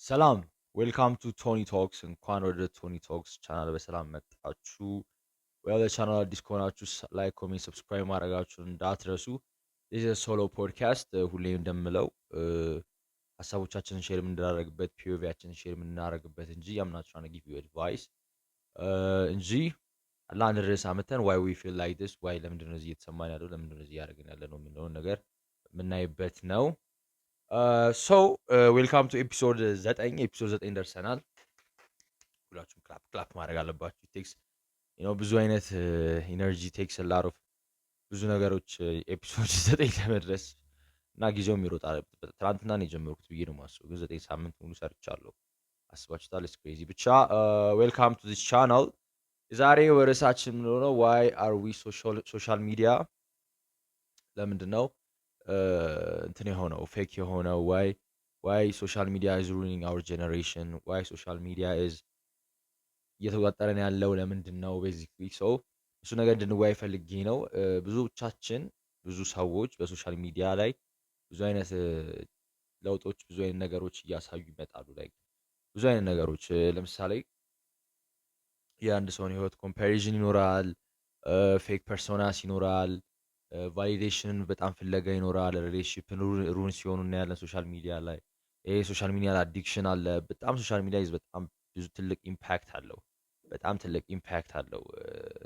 ሰላም፣ welcome to Tony Talks። እንኳን ወደ Tony Talks channel በሰላም መጣችሁ። Well፣ ለቻናል አዲስ ከሆናችሁ like፣ comment፣ subscribe ማድረጋችሁን እንዳትረሱ። ይህ solo podcast፣ ሁሌ እንደምለው ሀሳቦቻችንን share የምናደርግበት፣ POV ያችንን share የምናደርግበት እንጂ I'm not trying to give you advice እንጂ ለአንድ ርዕስ አምጥተን why we feel like this፣ why ለምንድን ነው እዚህ እየተሰማን ያለው፣ ለምንድን ነው እዚህ እያደረግን ያለ ነው የሚለውን ነገር የምናይበት ነው። So welcome to episode 9። Episode 9 ደርሰናል። ሁላችሁም clap clap ማድረግ አለባችሁ። Takes ብዙ አይነት energy፣ takes a lot of ብዙ ነገሮች episode 9 ለመድረስ እና ጊዜውም ይሮጣል። ትናንትና ነው የጀመርኩት ብዬ ነው የማስበው፣ ግን 9 ሳምንት ሙሉ ሰርቻለሁ። አስባችሁታል? It's crazy። ብቻ welcome to this channel። የዛሬው ርዕሳችን ምን ሆነው? Why are we social media ለምንድን ነው እንትን የሆነው፣ fake የሆነው? Why social media is ruining our generation? Why social media is እየተቆጣጠረን ያለው ለምንድን ነው? Basically so እሱ ነገር እንድንወያይ ፈልጌ ነው። ብዙዎቻችን፣ ብዙ ሰዎች በ social media ላይ ብዙ አይነት ለውጦች፣ ብዙ አይነት ነገሮች እያሳዩ ይመጣሉ። Like ብዙ አይነት ነገሮች፣ ለምሳሌ የአንድ ሰውን ህይወት comparison ይኖራል፣ fake personas ይኖራል፣ validation ን በጣም ፍለጋ ይኖራል። Relationship ን ruin ሲሆኑ እናያለን social media ላይ። ይሄ social media addiction አለ። በጣም social media በጣም ብዙ ትልቅ impact አለው። በጣም ትልቅ impact አለው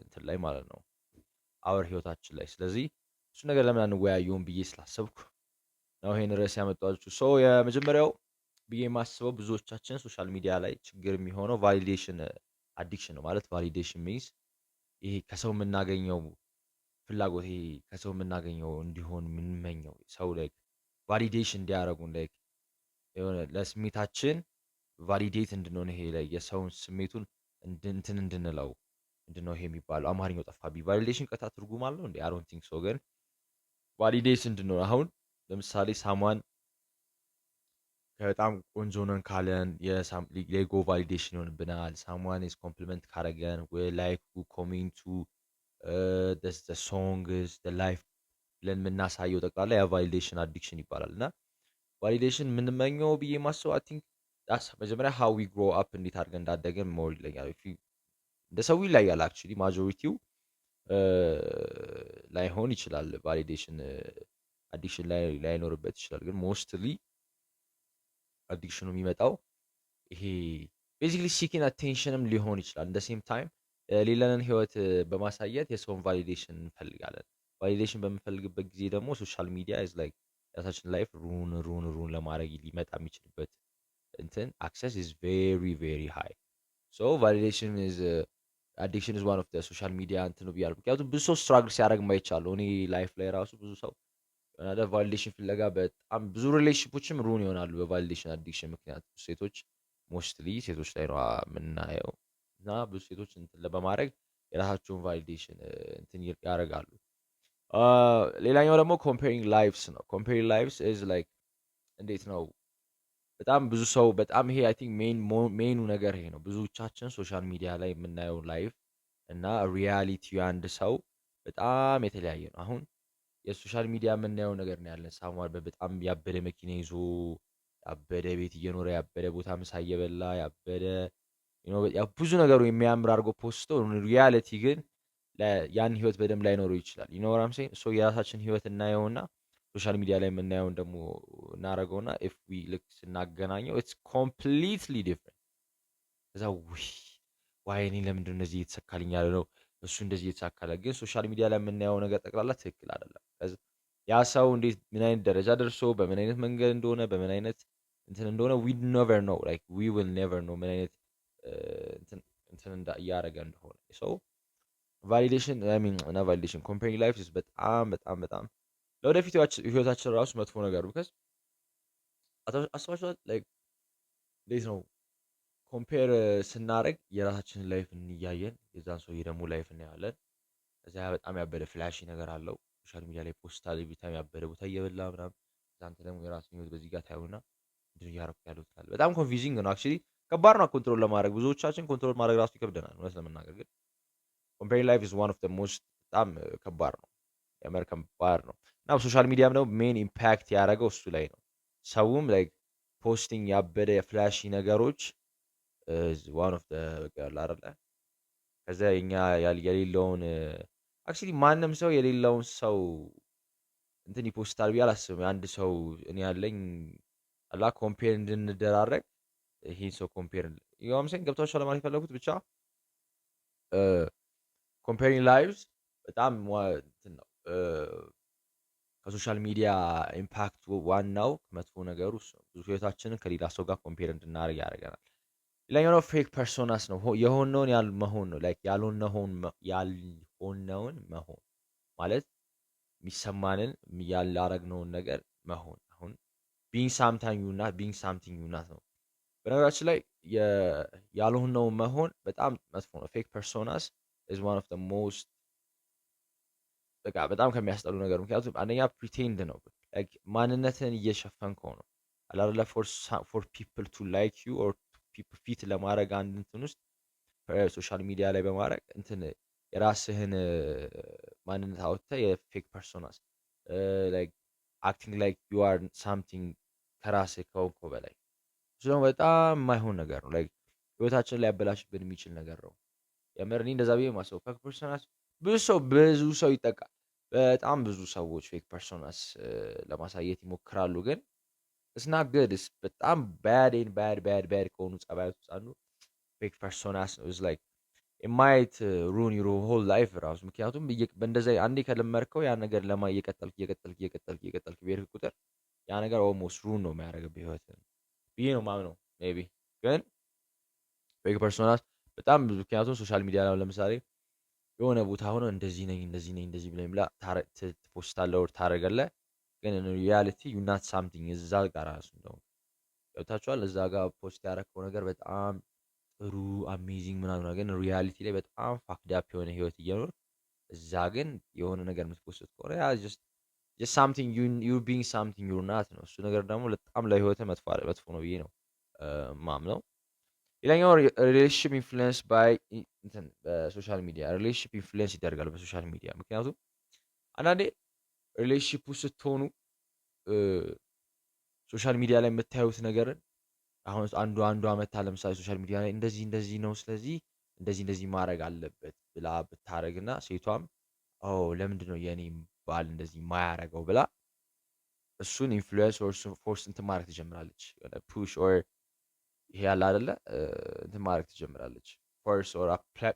እንትን ላይ ማለት ነው፣ our ህይወታችን ላይ። ስለዚህ እሱ ነገር ለምን አንወያየውም ብዬ ስላሰብኩ ነው ይሄን ርዕስ ያመጣኋችሁ። So የመጀመሪያው ብዬ የማስበው ብዙዎቻችን social media ላይ ችግር የሚሆነው validation addiction ነው። ማለት validation means ይሄ ከሰው የምናገኘው ፍላጎት፣ ይሄ ከሰው የምናገኘው እንዲሆን የምንመኘው፣ ሰው like validation እንዲያደርጉን፣ like የሆነ ለስሜታችን validate እንድንሆን፣ ይሄ ላይ የሰውን ስሜቱን እንትን እንድንለው፣ ምንድነው ይሄ የሚባለው? አማርኛው ጠፋብኝ። Validation ቀጥታ ትርጉም አለው እንዴ? I don't think so። ግን validate እንድንሆን፣ አሁን ለምሳሌ someone በጣም ቆንጆ ነን ካለን የ ego validation ይሆንብናል። Someone is compliment ካረገን ወይ like ኡ፣ comment ኡ፣ songs፣ life ብለን የምናሳየው ጠቅላላ ያ validation addiction ይባላል። እና validation የምንመኘው ብዬ የማስበው I think መጀመሪያ how we grow up፣ እንዴት አድርገን እንዳደገን more ይለኛል። እንደ ሰው ይለያል። Actually majority ው ላይሆን ይችላል፣ validation addiction ላይኖርበት ይችላል። ግን mostly addiction ኑ የሚመጣው ይሄ basically seeking attention ም ሊሆን ይችላል። In the same time የሌለንን ህይወት በማሳየት የሰውን validation እንፈልጋለን። Validation በምንፈልግበት ጊዜ ደግሞ social media is like የራሳችን life ruin ruin ruin ለማድረግ ሊመጣ የሚችልበት እንትን access is very very high። So validation is addiction is one of social media እንትን ነው ብያለሁ። ምክንያቱም ብዙ ሰው struggle ሲያደርግ ማይቻለሁ። እኔ life ላይ ራሱ ብዙ ሰው validation ፍለጋ በጣም ብዙ relationship ኦችም ruin ይሆናሉ በ validation addiction ምክንያት። ሴቶች፣ mostly ሴቶች ላይ ነው የምናየው እና ብዙ ሴቶች እንትን በማድረግ የራሳቸውን validation እንትን ያደርጋሉ። ሌላኛው ደግሞ comparing lives ነው። Comparing lives is like እንዴት ነው፣ በጣም ብዙ ሰው በጣም ይሄ I think main ኡ ነገር ይሄ ነው። ብዙዎቻችን social media ላይ የምናየው life እና reality የአንድ ሰው በጣም የተለያየ ነው። አሁን የ social media የምናየው ነገር ነው ያለን፣ someone በጣም ያበደ መኪና ይዞ፣ ያበደ ቤት እየኖረ፣ ያበደ ቦታ ምሳ እየበላ፣ ያበደ ብዙ ነገሩ የሚያምር አድርጎ post፣ reality ግን ያን ህይወት በደንብ ላይኖረው ይችላል። You know what I'm saying? So የራሳችን ህይወት እናየውና social media ላይ የምናየውን ደግሞ እናደርገውና if we ልክ ስናገናኘው it's completely different። ከዛ ውይ why እኔ ለምንድን ነው እንደዚህ እየተሳካልኝ ያለ ነው፣ እሱ እንደዚህ እየተሳካለ? ግን social media ላይ የምናየው ነገር ጠቅላላ ትክክል አይደለም። ያ ሰው እንዴት፣ ምን አይነት ደረጃ ደርሶ፣ በምን አይነት መንገድ እንደሆነ፣ በምን አይነት እንትን እንደሆነ we never know፣ like we will never know ምን አይነት እንትን እንትን እያደረገ እንደሆነ። So validation፣ I mean እና validation፣ comparing life በጣም በጣም በጣም ለወደፊት ህይወታችን ራሱ መጥፎ ነገር፣ because አስባችኋል? Like እንዴት ነው compare ስናደርግ የራሳችንን life እያየን የዛን ሰውዬ ደግሞ life እናያለን። ከዚያ በጣም ያበደ flashy ነገር አለው፣ social media ላይ post አለ፣ every time ያበደ ቦታ እየበላ ምናምን። ከዛ አንተ ደግሞ የራስህን ህይወት በዚህ ጋር ታየውና ምንድን ነው እያደረኩ ያለሁት ትላለህ። በጣም confusing ነው actually፣ ከባድ ነው control ለማድረግ። ብዙዎቻችን control ማድረግ ራሱ ይከብደናል እውነት ለመናገር። ግን comparing life is one of the most በጣም ከባድ ነው። የምር ከባድ ነው። እና social media ም ደግሞ main impact ያደረገው እሱ ላይ ነው። ሰውም like Posting ያበደ የ flashy ነገሮች one of በቃ ያለ አይደለ፣ ከዛ የኛ የሌለውን፣ actually ማንም ሰው የሌለውን ሰው እንትን ይ post ታል ብዬ አላስብም። አንድ ሰው እኔ ያለኝ አላ compare እንድንደራረግ ይሄን ሰው compare you ገብቷችኋል ለማለት የፈለጉት። ብቻ comparing lives በጣም እንትን ነው። ከ social media impact ዋናው መጥፎ ነገሩ እሱ ነው። ብዙ ህይወታችንን ከሌላ ሰው ጋር compare እንድናደርግ ያደርገናል። ሌላኛው ነው fake personas ነው። የሆነውን ያል መሆን ነው። Like ያልሆነውን መሆን ማለት የሚሰማንን ያላረግነውን ነገር መሆን። አሁን being something you're not, being something you're not ነው። በነገራችን ላይ ያልሆነውን መሆን በጣም መጥፎ ነው። Fake personas is one of the most በቃ በጣም ከሚያስጠሉ ነገር። ምክንያቱም አንደኛ pretend ነው፣ like ማንነትህን እየሸፈንከው ነው አላደለ፣ for people to like you or people fit ለማድረግ አንድ እንትን ውስጥ social media ላይ በማድረግ እንትን የራስህን ማንነት አውጥተህ የ fake personas, like acting like you are something ከራስህ ከሆንከው በላይ። እሱ ደግሞ በጣም የማይሆን ነገር ነው። Like ህይወታችንን ሊያበላሽብን የሚችል ነገር ነው። የምር እኔ እንደዛ ብዬ የማስበው fake personas ብዙ ሰው ይጠቃል። በጣም ብዙ ሰዎች fake personas ለማሳየት ይሞክራሉ፣ ግን it's not good። በጣም bad and bad, bad, bad ከሆኑ ጸባዮች ውስጥ አንዱ fake personas ነው። It's like it might ruin your whole life ራሱ። ምክንያቱም በእንደዛ አንዴ ከለመድከው ያን ነገር ለማ እየቀጠልክ እየቀጠልክ እየቀጠልክ እየቀጠልክ በሄድክ ቁጥር ያ ነገር almost ruin ነው የሚያደርግብህ ህይወትህን ብዬ ነው የማምነው። Maybe ግን fake personas በጣም ብዙ፣ ምክንያቱም social media ላይ ለምሳሌ የሆነ ቦታ ሆኖ እንደዚህ ነኝ፣ እንደዚህ ነኝ፣ እንደዚህ ብለህ ብላ ት post ታለህ or ታደርጋለህ፣ ግን reality you not something እዛ ጋር ራሱ እንደውም ገብታችኋል። እዛ ጋር post ያደረከው ነገር በጣም ጥሩ amazing ምናምን፣ ግን reality ላይ በጣም fucked up የሆነ ህይወት እየኖርክ እዛ ግን የሆነ ነገር የምት post ከሆነ ያ just something you being something you're not ነው። እሱ ነገር ደግሞ በጣም ለህይወትህ መጥፎ መጥፎ ነው ብዬ ነው ማምነው። ሌላኛው relationship influence by እንትን በ social media። Relationship influence ይደረጋል በ social media። ምክንያቱም አንዳንዴ relationship ውስጥ ስትሆኑ social media ላይ የምታዩት ነገርን አሁን አንዷ መታ ለምሳሌ social media ላይ እንደዚህ እንደዚህ ነው፣ ስለዚህ እንደዚህ እንደዚህ ማድረግ አለበት ብላ ብታረግና ሴቷም ኦ ለምንድነው የኔ ባል እንደዚህ የማያደርገው ብላ እሱን influence or እሱን force እንትን ማድረግ ትጀምራለች። የሆነ push or ይሄ ያለ አይደለ እንትን ማድረግ ትጀምራለች። Force or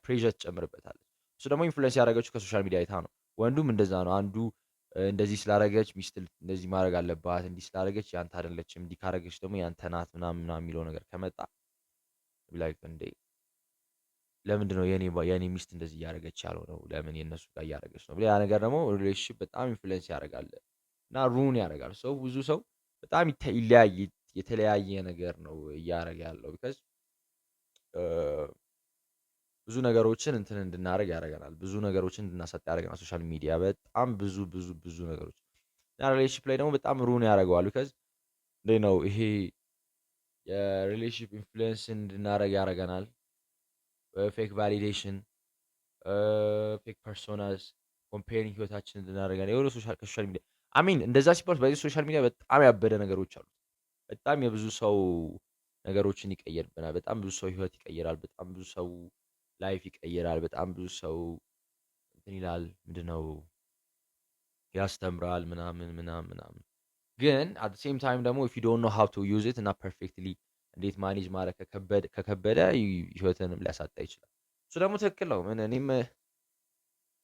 pressure ትጨምርበታለች። እሱ ደግሞ influence ያደረገችው ከ social media አይታ ነው። ወንዱም እንደዛ ነው። አንዱ እንደዚህ ስላደረገች ሚስት እንደዚህ ማድረግ አለባት፣ እንዲህ ስላደረገች ያንተ አይደለችም፣ እንዲህ ካደረገች ደግሞ ያንተ ናት ምናምን ምናምን የሚለው ነገር ከመጣ like እንዴ ለምንድነው የኔ ሚስት እንደዚህ እያደረገች ያልሆነው? ለምን የእነሱ ጋር እያደረገች ነው? ያ ነገር ደግሞ relationship በጣም influence ያደርጋል እና ruin ያደርጋል። ሰው ብዙ ሰው በጣም ይለያይ የተለያየ ነገር ነው እያደረገ ያለው because ብዙ ነገሮችን እንትን እንድናደርግ ያደርገናል። ብዙ ነገሮችን እንድናሳጣ ያደርገናል። Social media በጣም ብዙ ብዙ ብዙ ነገሮች እና relationship ላይ ደግሞ በጣም ruin ያደርገዋል። Because እንዴት ነው ይሄ የ relationship influence እንድናደርግ ያደርገናል። Fake validation፣ fake personas፣ comparing ህይወታችንን እንድናደርግ የሆነ social ከ social media፣ I mean እንደዛ ሲባል በዚህ social media በጣም ያበደ ነገሮች አሉት። በጣም የብዙ ሰው ነገሮችን ይቀይርብናል። በጣም ብዙ ሰው ህይወት ይቀይራል። በጣም ብዙ ሰው life ይቀይራል። በጣም ብዙ ሰው እንትን ይላል፣ ምንድነው ያስተምራል ምናምን ምናምን ምናምን። ግን at the same time ደግሞ if you don't know how to use it እና perfectly እንዴት manage ማድረግ ከከበደ ህይወትንም ሊያሳጣ ይችላል። እሱ ደግሞ ትክክል ነው። ምን እኔም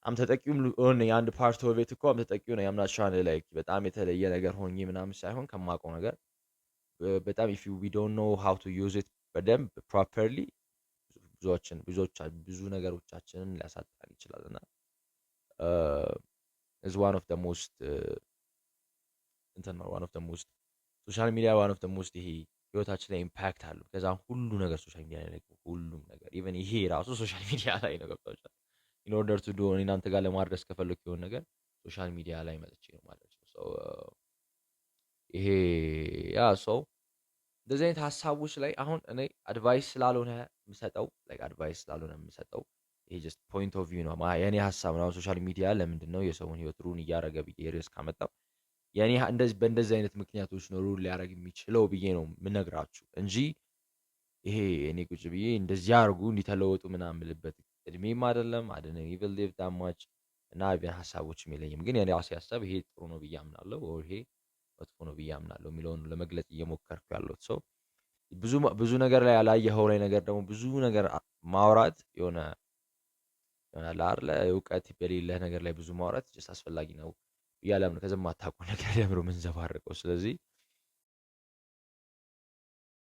አም ተጠቂውም ነኝ፣ አንድ part of it እኮ አም ተጠቂው ነኝ። I'm not trying to like በጣም የተለየ ነገር ሆኜ ምናምን ሳይሆን ከማውቀው ነገር በጣም if we don't know how to use it በደንብ properly ብዙዎችን ብዙዎች ብዙ ነገሮቻችንን ሊያሳጣን ይችላል። እና is one of the most እንትን ነው፣ one of the most social media one of the most ይሄ ህይወታችን ላይ impact አለው። ከዛ ሁሉ ነገር social media ላይ፣ ሁሉም ነገር even ይሄ ራሱ social media ላይ ነው። ገብቷችኋል? In order to do እናንተ ጋር ለማድረስ ከፈለኩ የሆነ ነገር social media ላይ መጥቼ ነው ማደርሰው። So ይሄ ያ ሰው እንደዚህ አይነት ሀሳቦች ላይ አሁን እኔ advice ስላልሆነ የምሰጠው፣ like advice ስላልሆነ የምሰጠው ይሄ just point of view ነው፣ የኔ ሀሳብ ነው። አሁን social media ለምንድነው የሰውን ህይወት ruin እያደረገ ብዬ ርዕስ ካመጣው የኔ እንደዚህ በእንደዚህ አይነት ምክንያቶች ነው ruin ሊያደርግ የሚችለው ብዬ ነው የምነግራችሁ እንጂ ይሄ እኔ ቁጭ ብዬ እንደዚህ አድርጉ እንዲተለወጡ ምናምን የምልበት እድሜም አይደለም። I didn't even live that much እና even ሀሳቦችም የለኝም። ግን የኔ ራሴ ሀሳብ ይሄ ጥሩ ነው ብዬ አምናለሁ or ይሄ መጥፎ ነው ብዬ አምናለሁ የሚለውን ለመግለጽ እየሞከርኩ ያለሁት። So ብዙ ብዙ ነገር ላይ ያላየኸው ላይ ነገር ደግሞ ብዙ ነገር ማውራት የሆነ ይሆናል አይደለ? እውቀት በሌለህ ነገር ላይ ብዙ ማውራት just አስፈላጊ ነው ብዬ አላምንም። ከዛ የማታውቀው ነገር ለምሮ ምንዘባርቀው። ስለዚህ